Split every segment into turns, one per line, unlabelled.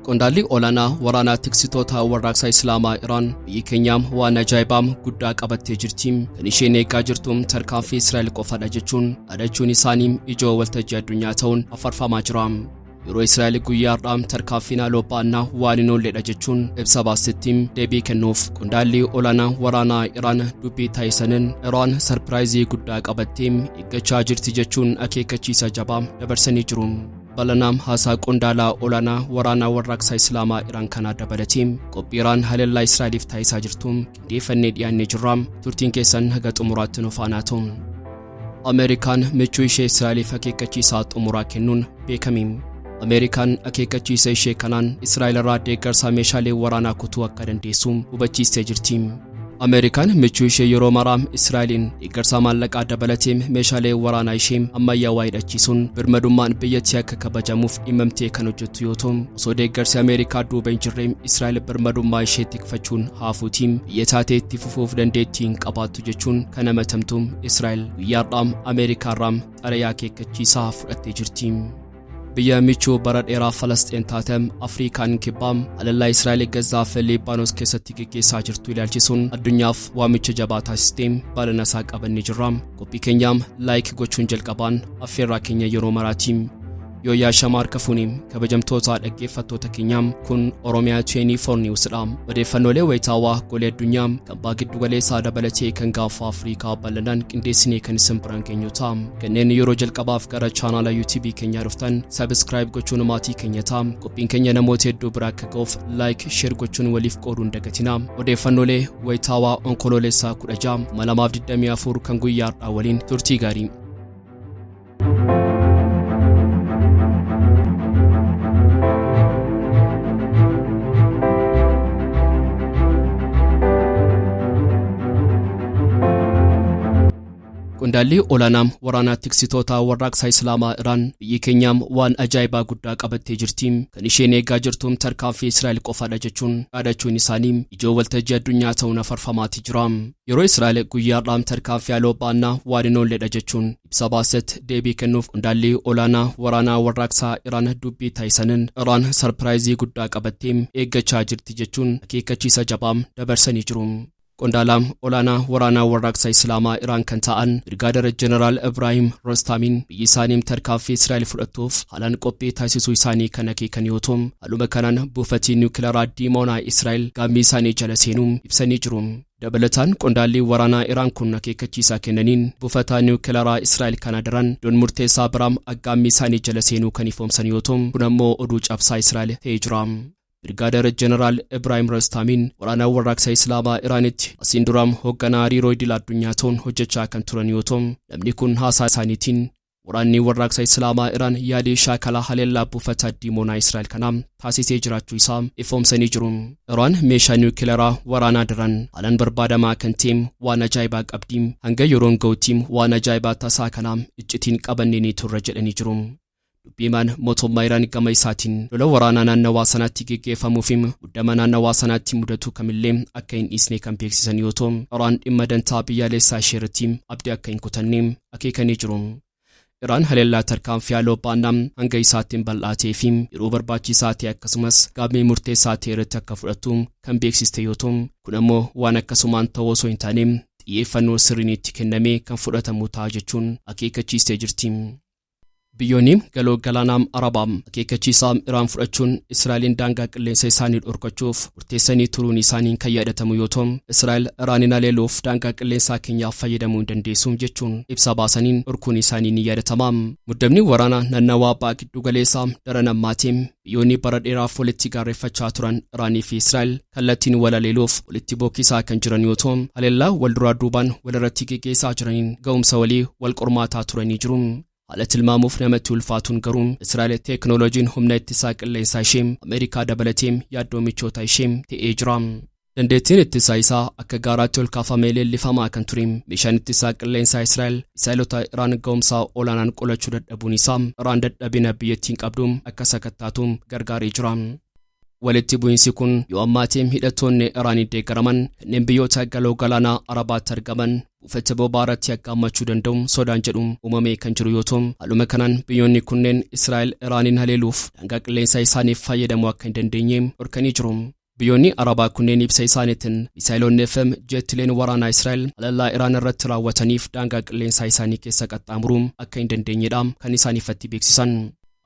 Qondaalli olaanaa waraanaa tiksitoota warraaqsa Islaamaa Iraan biyyi keenyaam waan ajaa'ibaam guddaa qabattee jirti, kan isheen eegaa jirtu tarkaanfii Israa'el qofadha jechuun dhaadachuun isaanii ijoo waltajjii addunyaa ta'uun afarfamaa jira. Yeroo Israa'el guyyaa har'aa tarkaanfiin haaloo ba'annaa waan hin oolledha jechuun ibsa baastetti deebii kennuuf qondaalli olaanaa waraanaa Iraan dubbii taasisaniin Iraan sarpiraayizii guddaa qabattee eeggachaa jirti jechuun akeekkachiisa jabaa dabarsanii jiru. Bal'inaam haasaa qondaalaa olaanaa waraanaa warraaqsa Islaamaa Iraan kanaa dabalatee qophii Iraan haleellaa Israa'eliif taasisaa jirtu qindeeffannee dhiyaannee jirra. Turtiin keessan haga xumuraatti nu faana ta'u. Ameerikaan michuu ishee Israa'eliif akeekkachiisaa xumuraa kennuun beekame. Ameerikaan akeekkachiisa ishee kanaan Israa'el irraa deeggarsa meeshaalee waraanaa kutuu akka dandeessu hubachiistee jirti. Ameerikaan michuu ishee yeroo maraa Israa'eliin deeggarsa maallaqaa dabalatee meeshaalee waraanaa ishee ammayyaawaa hidhachiisuun birmadummaan biyyattii akka kabajamuuf dhimmamtee kan hojjettu yoo ta'u, osoo deeggarsi Ameerikaa duuba hin jirre Israa'el birmadummaa ishee tikfachuun haafuutiin biyya taatee itti fufuuf dandeettii hin qabaattu jechuun kan amatamtu Israa'el guyyaa har'aa Ameerikaarraa xalayaa akeekkachiisaa fudhattee jirti. Biyya michuu bara dheeraa Falasxiin taate Afrikaan Kibbaa haleellaa Israa'el Gazaa fi Liibaanos keessatti geggeessaa jirtu ilaalchisuun addunyaaf waamicha jabaa taasistee bal'ina isaa qabannee jirra. Qophii keenyaam like gochuun jalqabaan affeerraa keenya yeroo maraati. Yoo yaashama harka fuuni kabajamtoota dhaggeeffattoota keenyaam, kun Oromiyaa 24 News dha. Odeeffannoolee wayitaawaa golee addunyaa kan baha giddu galeessaa dabalatee kan gaanfa Afrikaa bal'inaan qindeessinee kan isin biraan geenyu ta'a. Kanneen yeroo jalqabaaf gara chaanaala YouTube keenyaa dhuftan subscribe gochuun maatii keenya ta'a. Qophiin keenya namoota hedduu bira akka ga'uuf like, share gochuun waliif qooduu hin dagatinaa. Odeeffannoolee wayitaawaa Onkoloolessaa 16 2024 kan guyyaa har'aa waliin turtii gaarii. Qondaalli olaanaa waraanaa tiksitoota warraaqsa Islaamaa Iraan biyyi keenyaam waan ajaa'ibaa guddaa qabattee jirti, kan isheen eegaa jirtu tarkaanfii Israa'el qofaadha jechuun dhaadachuun isaanii ijoo waltajjii addunyaa ta'uun afarfamaatii jira. Yeroo Israa'el guyyaa har'aa tarkaanfii haaloo ba'annaa waan hin oolledha jechuun ibsa baasetti deebii kennuuf qondaalli olaanaa waraanaa warraaqsaa Iraan dubbii taasisaniin Iraan sarpiraayizii guddaa qabattee eeggachaa jirti jechuun akeekkachiisa jabaa dabarsanii jiru. Qondaala olaanaa waraanaa warraaqsa Islaamaa Iraan kan ta'an Birgaadar Jeneraal Ibraahim Rostaamiin biyyi isaanii tarkaanfii Israa'el fudhattuuf haalaan qophii taasisuu isaanii kan akeekan yoo ta'u, haaluma kanaan buufatii niwukilaraa Diimoonaa Israa'el gaammii isaanii jala seenuu ibsanii jiru. Dabalataan qondaalli waraanaa Iraan kun akeekkachiisaa kennaniin buufata niwukilaraa Israa'el kana daran iddoon murteessaa biraam aggaammii isaanii jala seenuu kan ifoomsan yoo ta'u, kun ammoo oduu cabsaa Israa'el ta'ee jira. Birgaadar Jeneraal Ibraahim Rostaamiin waraana warraaqsa Islaamaa Iraanitti asiin duraam hoogganaa hariiroo idil addunyaa ta'uun hojjechaa kan turan yoo ta'u, namni kun haasaa isaaniitiin waraanni warraaqsa Islaamaa Iraan yaalii shaakalaa haleellaa buufata Diimoonaa Israa'el kanaa taasisee jiraachuu isaa ifoomsanii jiru. Iraan meeshaa niwukilaraa waraanaa daran haalaan barbaadamaa kan ta'e waan ajaa'ibaa qabdi. Hanga yeroon ga'utti waan ajaa'ibaa tasaa kanaa iccitiin qabannee ni turra jedhanii jiru. Dubbiimaan mootummaa Iraan gama isaatiin lola waraanaa naannawaa sanaatti geggeeffamuu fi muddama naannawaa sanaatti mudatu kamillee akka hin dhiisne kan beeksisan yoo ta'u, Iraan dhimma dantaa biyyaalessaa ishee irratti abdii akka hin kutanne akeekanii jiru. Iraan haleellaa tarkaanfii haaloo ba'annaa hanga isaatti bal'aa ta'ee fi yeroo barbaachisaa ta'e akkasumas gaammii murteessaa ta'e irratti akka fudhattu kan beeksiste yoo ta'u, kun ammoo waan akkasumaan ta'uu osoo hin taane xiyyeeffannoo sirriin itti kennamee kan fudhatamu ta'a jechuun akeekkachiistee jirti. Biyyoonni galoo galaanaa Arabaa akeekkachiisaa Iraan fudhachuun Israa'eliin daangaa qilleensa isaanii dhorkachuuf murteessanii turuun isaanii kan yaadatamu yoo ta'u, Israa'el Iraaniin haleeluuf daangaa qilleensaa keenyaaf fayyadamuu hin dandeessu jechuun ibsa baasaniin dhorkuun isaanii ni yaadatama. Muddamni waraanaa naannawaa ba'a giddu galeessaa daran hammaatee biyyoonni bara dheeraaf walitti gaarreeffachaa turan Iraanii fi Israa'el kallattiin wal haleeluuf walitti bokkisaa kan jiran yoo ta'u, haleellaa wal duraa duubaan walirratti geggeessaa jiraniin ga'umsa walii wal qormaataa turanii jiru. Haala tilmaamuuf namatti ulfaatuun garuu Israa'el teeknooloojiin humna ittisaa qilleensaa ishee Ameerikaa dabalatee yaaddoo michoota ishee ta'ee jira. Dandeettiin ittisaa isaa akka gaaraatti ol kaafamee leellifamaa kan ture meeshaan ittisaa qilleensaa Israa'el misaa'ilota Iraan ga'umsaa olaanaan qolachuu dadhabuun isaa Iraan dadhabina biyyattiin qabdu akka sakattaatu gargaaree jira. Walitti bu'iinsi kun yoo ammaatiin hidhattoonni Iraaniin deeggaraman kanneen biyyoota galoo galaanaa Arabaatti argaman Buufata boba'aa irratti aggaammachuu danda'u sodaan jedhu uumamee kan jiru yoo ta'u, haaluma kanaan biyyoonni kunneen Israa'el Iraaniin haleeluuf daangaa qilleensaa isaaniif fayyadamuu akka hin dandeenye dhorkanii jiru. Biyyoonni Arabaa kunneen ibsa isaaniitiin misaayilonni fi jeettileen waraanaa Israa'el haleellaa Iraan irratti raawwataniif daangaa qilleensaa isaanii keessa qaxxaamuruu akka hin dandeenyedha kan isaan ifatti beeksisan.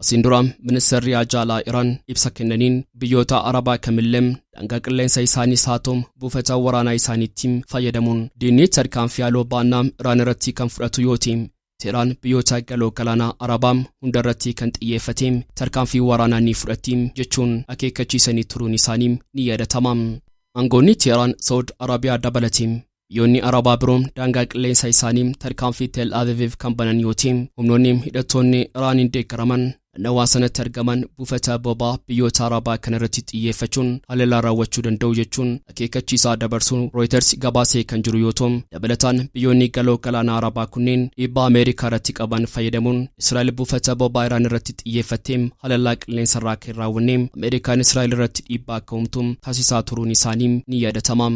Asiin dura ministeerri Ajaalaa Iraan ibsa kennaniin biyyoota Arabaa kamillee daangaa qilleensa isaaniis haa ta'u buufata waraanaa isaaniitti fayyadamuun diinni tarkaanfii haaloo baannaa Iraan irratti kan fudhatu yoo ta'e, Teheraan biyyoota galoo galaanaa Arabaa hunda irratti kan xiyyeeffate tarkaanfii waraanaa ni fudhatti jechuun akeekkachiisanii turuun isaanii ni yaadatama. Aangoonni Teheraan Saawud Arabiyaa dabalatee biyyoonni Arabaa biroo daangaa qilleensa isaanii tarkaanfii Tel Aviv kan banan yoo ta'e, humnoonni hidhattoonni Iraaniin deeggaraman naannawaa sanatti argaman buufata boba'aa biyyoota Arabaa kana irratti xiyyeeffachuun haleellaa raawwachuu danda'u jechuun akeekkachiisaa dabarsuun Reuters gabaasee kan jiru yoo ta'u, dabalataan biyyoonni galoo galaana Arabaa kunneen dhiibbaa Ameerikaa irratti qaban fayyadamuun Israa'el buufata boba'aa Iraan irratti xiyyeeffattee haleellaa qilleensarraa akka hin raawwanne Ameerikaan Israa'el irratti dhiibbaa akka uumtu taasisaa turuun isaanii ni yaadatama.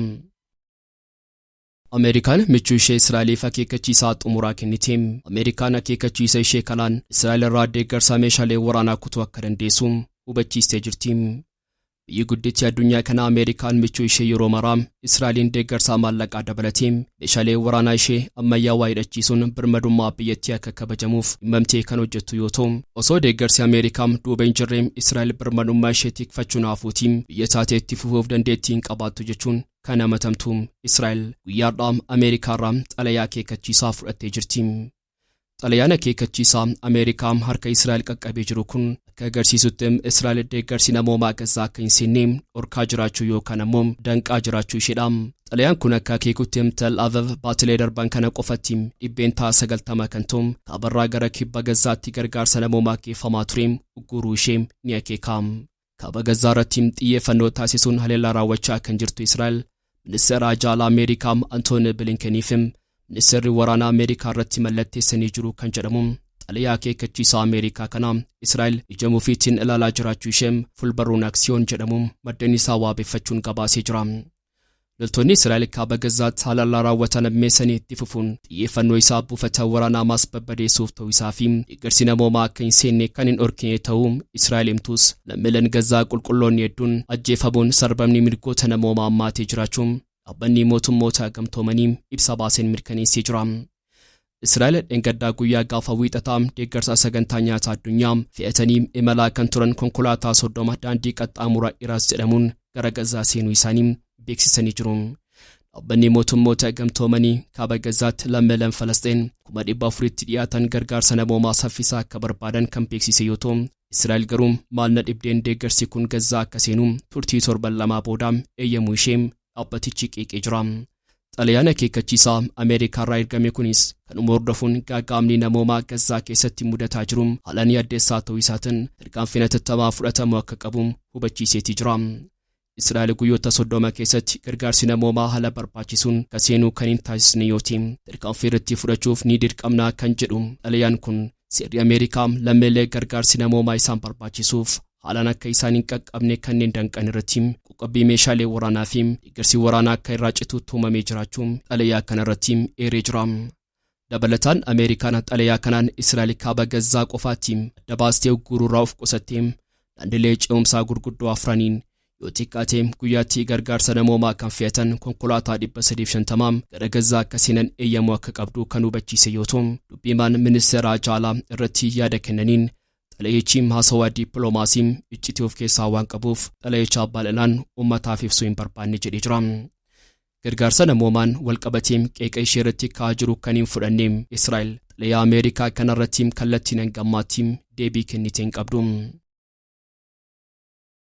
Ameerikaan michuu ishee Israa'eliif akeekkachiisaa xumuraa kennite. Ameerikaan akeekkachiisa ishee kanaan Israa'el irraa deeggarsa meeshaalee waraanaa kutuu akka dandeessu hubachiistee jirti. Biyyi guddichi addunyaa kanaa Ameerikaan michuu ishee yeroo maraa Israa'eliin deeggarsa maallaqaa dabalatee meeshaalee waraanaa ishee ammayyaawaa hidhachiisuun birmadummaa biyyattii akka kabajamuuf dhimmamtee kan hojjettu yoo ta'u, osoo deeggarsi Ameerikaa duuba hin jirre Israa'el birmadummaa ishee tikfachuun hafuutii biyya taatee itti fufuuf dandeettii hin qabaattu jechuun kan amatamtu Israa'el guyyaadhaa Ameerikaarraa xalayaa akeekkachiisaa fudhattee jirti. Xalayaan akeekkachiisaa Ameerikaa harka Israa'el qaqqabee jiru kun akka agarsiisutti Israa'el deeggarsi namoomaa Gazaa akka hin seenne dhorkaa jiraachuu yookaan ammoo danqaa jiraachuu isheedha. Xalayaan kun akka akeekutti Tel Aviv baatilee darban kana qofatti 90% kan ta'u kaabarraa gara kibba Gazaatti gargaarsa namoomaa geeffamaa ture ugguruu ishee ni akeeka. Kaaba Gazaa irratti xiyyeeffannoo taasisuun haleellaa raawwachaa kan jirtu Israa'el ministeera Ajaalaa Ameerikaa Antooni Bilinkeniif ministeerri waraanaa Ameerikaa irratti mallatteessanii jiru kan jedhamu xalayaa akeekkachiisaa Ameerikaa kana Israa'el ija mufiitiin ilaalaa jiraachuu ishee fulbarruun Aksiyoon jedhamu maddeen isaa waabeffachuun gabaasee jira. Loltoonni Israa'el kaaba Gazaatti haleellaa raawwatan ammeessanii itti fufuun xiyyeeffannoo isaa buufata waraanaa Hamaas barbadeessuuf ta'uu isaa fi deeggarsi namoomaa akka hin seenne kan hin dhorkine ta'uu Israa'el himtus, lammiileen Gazaa qulqulloonni hedduun ajjeefamuun sarbamni mirgoota namoomaa hammaatee jiraachuun dhaabbanni mootummoota gamtoomanii ibsa baaseen mirkaneessee jira. Israa'el dheengaddaa guyyaa gaafa wiixataa deeggarsa sagantaa nyaataa addunyaa fe'atanii imalaa kan turan konkolaataa 30 daandii qaxxaamura Iraas jedhamuun gara Gazaa seenuu isaanii beeksisanii jiru. Dhaabbanni mootummoota gamtoomanii kaaba Gazaatti lammiileen Falasxiin 400,000tti dhiyaatan gargaarsa namoomaa saffisaa akka barbaadan kan beeksise yoo ta'u, Israa'el garuu maal na dhibdeen deeggarsi kun Gazaa akka seenu turtii torban 2 booda eeyyamuu ishee dhaabbatichi qeeqee jira. Xalayaan akeekkachiisaa Ameerikaarraa ergame kunis kanuma hordofuun gaaga'amni namoomaa Gazaa keessatti mudataa jiru haalaan yaaddeessaa ta'uu isaatiin tarkaanfiin hatattamaa fudhatamuu akka qabu hubachiiseetii jira. Israa'el guyyoota 30 keessatti gargaarsi namoomaa haala barbaachisuun akka seenuu kan hin taasisne yoo ta'e tarkaanfii irratti fudhachuuf ni dirqamnaa kan jedhu xalayaan kun seerri Ameerikaa lammiilee gargaarsi namoomaa isaan barbaachisuuf haalaan akka isaan hin qaqqabne kanneen danqan irratti qoqqobbii meeshaalee waraanaa fi deeggarsi waraanaa akka irraa citu tumamee jiraachuu xalayaa kanarratti eeree jira. Dabalataan Ameerikaan xalayaa kanaan Israa'el kaaba Gazaa qofaatti adda baastee ugguruurraa of qusattee daandilee ce'umsaa gurguddoo afraniin yoo xiqqaate guyyaatti gargaarsa namoomaa kan fe'atan konkolaataa 350 gara Gazaa akka seenan eeyyamuu akka qabdu kan hubachiise yoo ta'u, dubbiimaan ministeera Ajaalaa irratti yaada kennaniin xalayichi haasawaa dippiloomaasii iccitii of keessaa waan qabuuf xalayicha bal'inaan uummataaf ibsuu hin barbaanne jedhee jira. Gargaarsa namoomaan walqabatee qeeqa ishee irratti ka'aa jiru kan hin fudhanne Israa'el xalayaa Ameerikaa kanarratti kallattiin hangammaatti deebii kennite hin qabdu.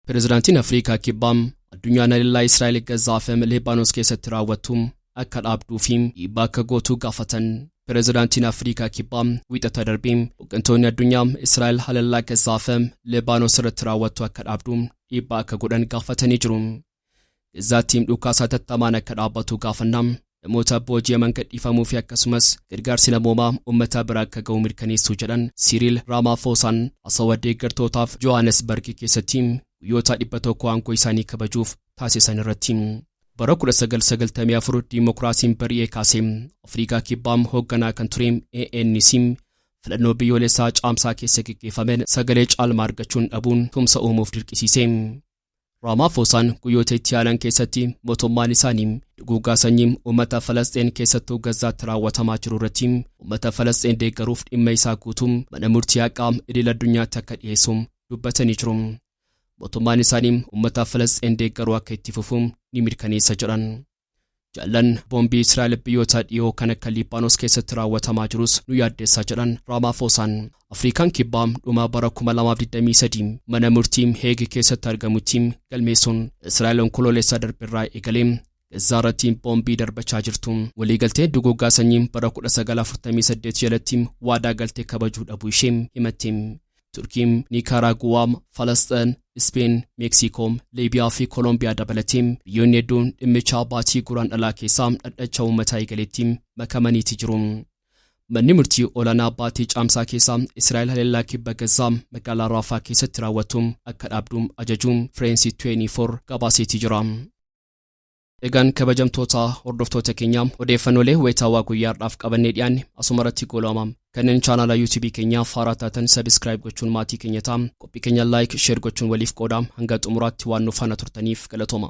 Pireezidaantiin Afrikaa Kibbaa addunyaan haleellaa Israa'el Gazaa fi Libaanoos keessatti raawwattu akka dhaabduu fi dhiibbaa akka gootu gaafatan. Pireezidaantiin Afrikaa Kibbaa wiixata darbee hooggantoonni addunyaa Israa'el haleellaa Gazaa fi Libaanoos irratti raawwattu akka dhaabdu dhiibbaa akka godhan gaafatanii jiru. Gazaatti dhukaasa hatattamaan akka dhaabbatu gaafannaa, namoota booji'aman gadhiifamuu fi akkasumas gargaarsi namoomaa uummata bira akka ga'u mirkaneessuu jedhan Siiriil Raamaafoosaan haasawaa deeggartootaaf Johannesburg keessatti guyyoota 100 aangoo isaanii kabajuuf taasisan irratti. Bara 1994 diimokiraasiin bari'ee kaasee Afrikaa Kibbaa hoogganaa kan ture ANC filannoo biyyoolessaa Caamsaa keessa geggeeffameen sagalee caalmaa argachuun dhabuun tumsa uumuuf dirqisiise. Raamaafoosaan guyyoota itti aanan keessatti mootummaan isaanii duguuggaa sanyii uummata Falasxeen, keessattuu Gazaatti raawwatamaa jiru irratti uummata Falasxeen deeggaruuf dhimma isaa guutuu mana murtii haqaa idil addunyaatti akka dhiyeessu dubbatanii jiru. Mootummaan isaanii uummata Falasxeen deeggaruu akka itti fufu ni mirkaneessa jedhan. Jaallan boombii Israa'el biyyoota dhiyoo kan akka Liibaanos keessatti raawwatamaa jirus nu yaaddeessaa jedhan Raamaafoosaan. Afrikaan Kibbaa dhuma bara 2023 mana murtii Heeg keessatti argamutti galmeessuun Israa'el Onkoloolessaa darbirraa eegalee Gazaa irratti boombii darbachaa jirtu waliigaltee duguuggaa sanyii bara 1948 jalatti waadaa galtee kabajuu dhabuu ishee himatte. Turkiin, Nikaraaguwaa, Falasxeen, Ispeen, Meeksikoo, Liibiyaa fi Koolombiyaa dabalatee biyyoonni hedduun dhimmicha baatii Guraandhalaa keessaa dhadhacha uummataa eegaleetti makamaniiti jiru. Manni murtii olaanaa baatii Caamsaa keessaa Israa'el haleellaa kibba Gazaa magaalaa Raafaa keessatti raawwatu akka dhaabdu ajajuun France 24 gabaaseetii jira. Egaan kabajamtoota hordoftoota keenya, odeeffannoolee wayitaawaa guyyaa har'aaf qabannee dhiyaanne asuma irratti goolabama. Kanneen chaanaala YouTube keenyaa haaraa taatan subscribe gochuun maatii keenya ta'a. Qophii keenya like, share gochuun waliif qooda. Hanga xumuraatti waan nu faana turtaniif galatooma.